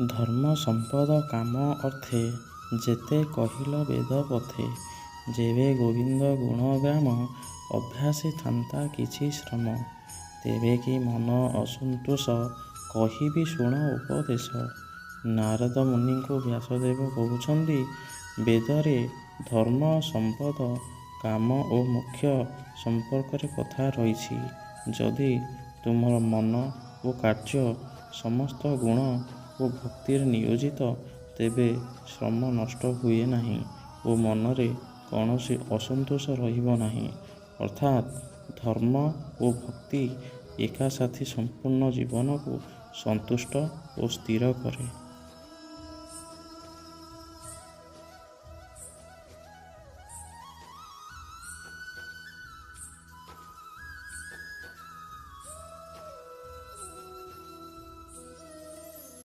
ଧର୍ମ ସମ୍ପଦ କାମ ଅର୍ଥେ ଯେତେ କହିଲ ବେଦ ପଥେ। ଯେବେ ଗୋବିନ୍ଦ ଗୁଣ ଗ୍ରାମ ଅଭ୍ୟାସେ ଥାନ୍ତା କିଛି ଶ୍ରମ। ତେବେ କି ମନ ଅସନ୍ତୋଷ କହିବି ଶୁଣ ଉପଦେଶ। ନାରଦ ମୁନିଙ୍କୁ ବ୍ୟାସଦେବ କହୁଛନ୍ତି, ବେଦରେ ଧର୍ମ, ସମ୍ପଦ, କାମ ଓ ମୋକ୍ଷ ସମ୍ପର୍କରେ କଥା ରହିଛି। ଯଦି ତୁମର ମନ ଓ କାର୍ଯ୍ୟ ସମସ୍ତ ଗୁଣ ଓ ଭକ୍ତିରେ ନିୟୋଜିତ, ତେବେ ଶ୍ରମ ନଷ୍ଟ ହୁଏ ନାହିଁ ଓ ମନରେ କୌଣସି ଅସନ୍ତୋଷ ରହିବ ନାହିଁ। ଅର୍ଥାତ୍ ଧର୍ମ ଓ ଭକ୍ତି ଏକାସାଥୀ ସମ୍ପୂର୍ଣ୍ଣ ଜୀବନକୁ ସନ୍ତୁଷ୍ଟ ଓ ସ୍ଥିର କରେ।